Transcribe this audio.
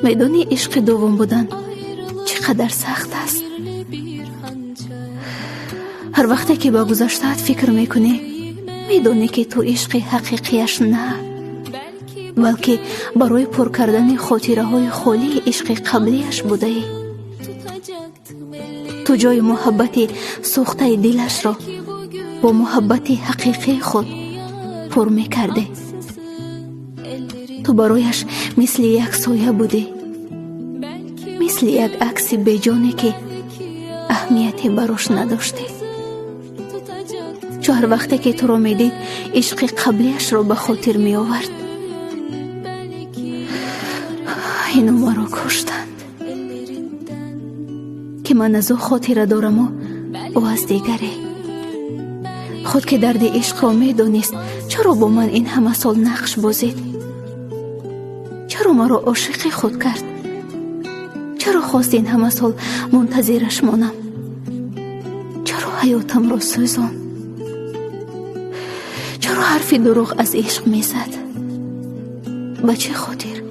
Медонӣ, ишқи дуввум будан чӣ қадар сахт аст? Ҳар вақте ки ба гузаштаат фикр мекунӣ, медонӣ, ки ту ишқи ҳақиқияш на, балки барои пур кардани хотираҳои холии ишқи қаблияш будаӣ. Ту ҷои муҳаббати сӯхтаи дилашро бо муҳаббати ҳақиқии худ пур мекардӣ. Ту барояш мисли як соя будӣ, мисли як акси беҷоне, ки аҳамияте барош надоштӣ. Чу ҳар вақте ки туро медид, ишқи қаблияшро ба хотир меовард. Ино маро куштанд, ки ман аз ӯ хотира дораму ӯ аз дигаре. Худ ки дарди ишқро медонист, чаро бо ман ин ҳама сол нақш бозид? Чаро маро ошиқи худ кард? Чаро хост ин ҳама сол мунтазираш монам? Чаро ҳаётамро сӯзон? Чаро ҳарфи дурӯғ аз ишқ мезад? Ба чӣ хотир?